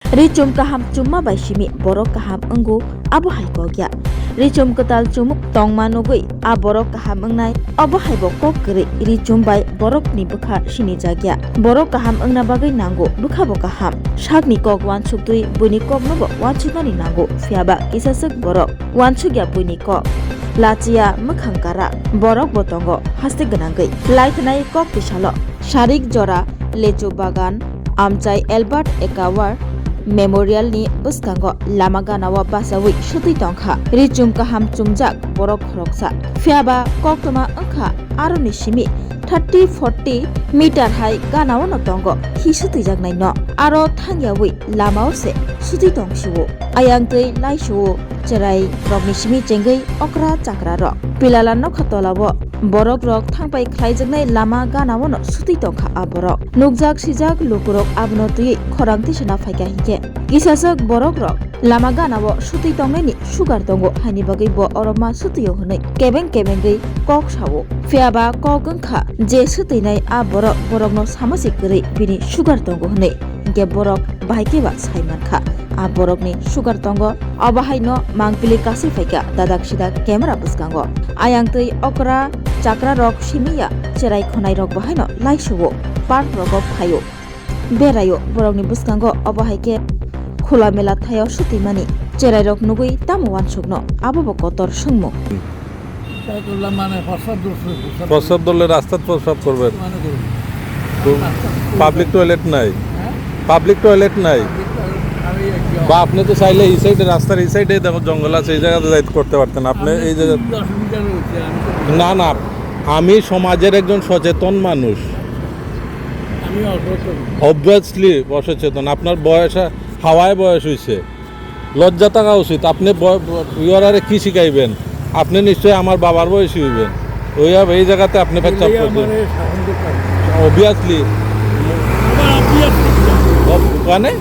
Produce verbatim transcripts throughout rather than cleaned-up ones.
Richum kaham chumma bai simi borok kaham wngo, abo hai kok ya. Richum kwtal chumuk tongma nugwi a borok kaham wngnai, obo hai bo kok kwrwi richum bai borokni bwkha sinijak ya. Borok kaham wngna bagwi nango bwkha bo kaham. Sakni kok uansuk twi buini kok no bo uansuknani nango, phiya ba kisa swk borok uansuk ya buini kok. Lachiya mwkhang kara, borok bo tongo haste gwnangwi. Laithanai kok tisalo. Sarik jora, lechu bagan, amchai Albert Eka Ward Memorial ni bwskango lama gana o bachaui sutwi tongkha. Richum kaham chumjak borok khoroksa. Phiya ba koktwma wngkha aroni simi thirty forty meter hai gana o no tongo. Hi sutwijaknai no. Aro thangyaui lama o se sutwi tong sio. Ayang twi lai sio. Cherai rokni simi chengwi okra chakra rok. Pilala nokha tola o borok rok thangpai khlaijaknai lama gana o no sutwi tongkha a borok. Nukjak sijak lukurok abono twiwi khorang tisana phaikha hinkhe kisaswk borok rok lama gana o sutwi tongnaini sugar tongo haini bagwi bo oro ma sutwio hwnwi kebeng kebengwi kok sao. Phiya ba kok wngkha je sutwinai a borok borokno sama se kwrwi bini sugar tongo hwnwi. Hinkhe borok bahai khe ba sai mankha. A borokni sugar tongo, obo haino mangpili kasui phaikha, dadak sidak camera bwskango. Ayang twi okra chakra rok simi ya, cherai khonai rok bo haino lai suo, park rogo phaio, beraio, borokni bwskango obo hai khe khula mela thaio sutwi mani. Cherai rok nugwi tamo uansukno, abo bo kotor swngmung. তাই করলাম, মানে, প্রস্রাব দূর করে, প্রস্রাব প্রস্রাব দূর। দলে রাস্তাত প্রস্রাব করবেন। মানে করুন। তো রাস্তাত পাবলিক টয়লেট নাই? হ্যাঁ? পাবলিক টয়লেট নাই? পাবলিক টয়লেট, আমি এই যে বা আপনি তো চাইলে এই সাইডে, রাস্তার এই সাইডে দেখো জঙ্গল আছে, এই জায়গাতে যাইতে করতে পারতেন। আপনি আপনি এই জায়গা কি অসুবিধা রয়েছে? আমি তো না, না, আমি সমাজের একজন সচেতন মানুষ। আমি অসচেতন। অবভিয়াসলি অসচেতন। আপনার বয়স, হাওয়ায় বয়স হইছে। লজ্জা থাকা উচিত। আপনি ব-, ব-, ইয়ারারে কি শিখাইবেন? আপনি নিশ্চয়ই আমার বাবার বয়সী হইবেন। ওই আব-, এই জায়গাতে আপনি পেচ্ছাপ এই করছেন। আমারে শাসন করতে হবে। অবভিয়াসলি। আবার অবভিয়াসলি কি? অব-, মানে?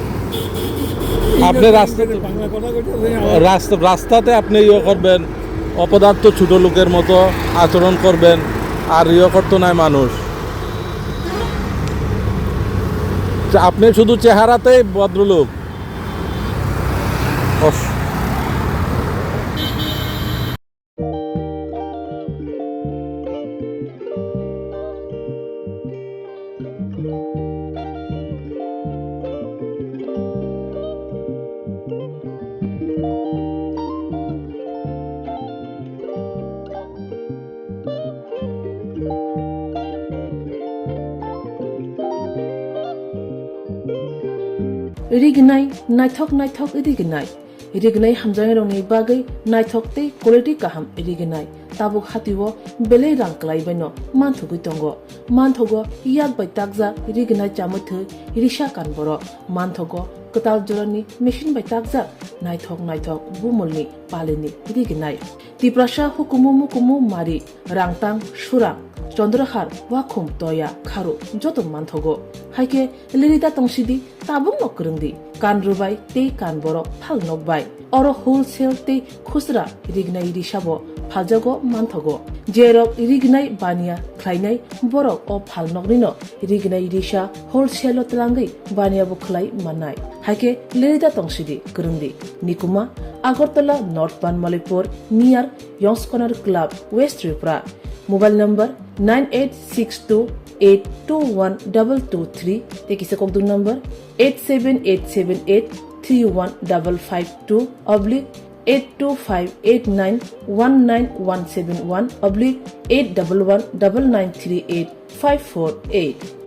আপনি এই যে রাস্তাতে, বাংলা কথা কইতে হবে, আমার রাস্তা, রাস্তাতে আপনি ইয়ে করবেন, অপদার্থ ছোট লোকের মতো আচরণ করবেন, আর ইয়ে করতো নাই মানুষ। আপনি শুধু চেহারাতেই ভদ্রলোক। অস- Rignai, naithok naithok rignai. Rignai hamjaknairokni bagwi naithok tei quality kaham rignai. Tabuk hatio belai rang kwlaibaino manthogwi tongo. Manthogo yak bai takjak rignai chamwi thwi risa kan borok. Manthogo kwtal jorani machine bai takjak naithok naithok bumulni palini rignai. Tiprasa hukumu mukumu mari, rangtang, surang, chondrahar, wakhum, toya, kharu joto manthogo. Haikhe lirida tongsidi, tabukno kwrwngdi. Kan rwbai tei kan borok phal nokbai. Oro wholesale tei khusra rignai risabo phaljago manthogo. Jerok rignai baniya khlainai borok o phalnoknino rignai risa wholesale-o twlangwi baniya bo khlai mannai. Haikhe lirida tongsidi kwrwngdi. Nikuma, Agartala North Banmalipur, near Yong's Corner Club, West Tripura. Mobile number nine eight six two eight two one double two three, tei kisa kokdwng number eight seven eight seven eight three one double five two oblique eight two five eight nine one nine one seven one oblique eight double one double nine three eight five four eight.